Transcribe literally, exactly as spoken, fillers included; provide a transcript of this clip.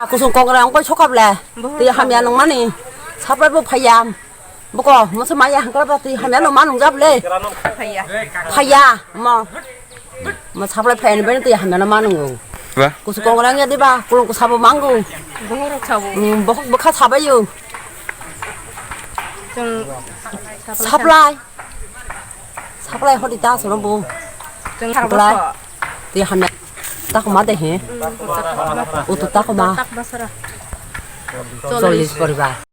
Kusung kongra ang koi sokap le. Twi hamya nung mani. Sapai bo phaya. Boko, mo se maya hangkar ba twi hamya no manung jab le. Phaya. Phaya, mo. Mo sapai phaya ni bani twi hamya no manung. Ba? Kusung kongra ang ya di ba, kulung kusabo mangu. Bohorok sabo. Hmm, bohok bokha sabayo. Chwng Saplai. Saplai hodi ta soro bo. Chwng Saplai. Twi hamya. Takuma de he. Utu takuma. Cholish poribar.